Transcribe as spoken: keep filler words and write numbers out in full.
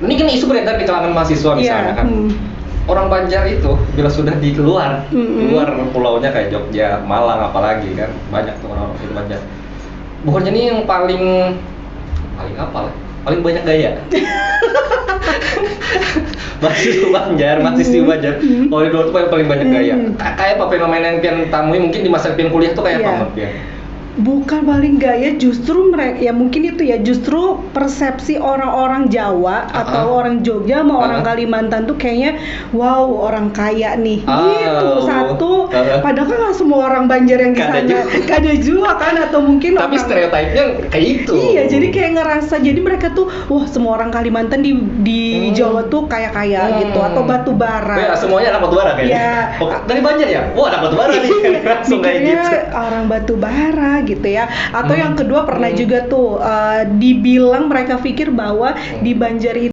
Ini kan isu beredar di kalangan mahasiswa misalnya kan. Hmm. Orang Banjar itu bila sudah di luar, Mm-mm. luar pulaunya kayak Jogja, Malang apalagi kan, banyak tuh orang-orang dari Banjar. Bukannya ini yang paling paling apa lah? Paling banyak gaya. Mahasiswa Banjar, mahasiswa Banjar. Mm-mm. Kalau di luar tuh paling, paling banyak gaya. Mm-mm. Ka- Kayak apa fenomena yang pian tamui mungkin di masa pian kuliah tuh kayak apa Iya. menurut pian? Bukan paling gaya, justru mereka ya, mungkin itu ya, justru persepsi orang-orang Jawa Ah, atau ah. orang Jogja sama orang Ah. Kalimantan tuh kayaknya wow, orang kaya nih Ah, gitu. Satu, ah. Padahal kan nggak semua orang Banjar yang di Kada sana juga. Kada juga kan, atau mungkin Tapi orang stereotipnya kayak itu. Iya, jadi kayak ngerasa, jadi mereka tuh, wah, semua orang Kalimantan di di Hmm. Jawa tuh kaya-kaya Hmm. gitu, atau batu bara. Ya, semuanya anak batu bara kayaknya. Ya. Oh, dari Banjar ya? Wah, anak batu bara nih. Langsung kayak Mikirnya gitu. Orang batu bara gitu ya. Atau Hmm. Yang kedua, pernah Hmm. juga tuh, eh, dibilang, mereka pikir bahwa Hmm. di Banjar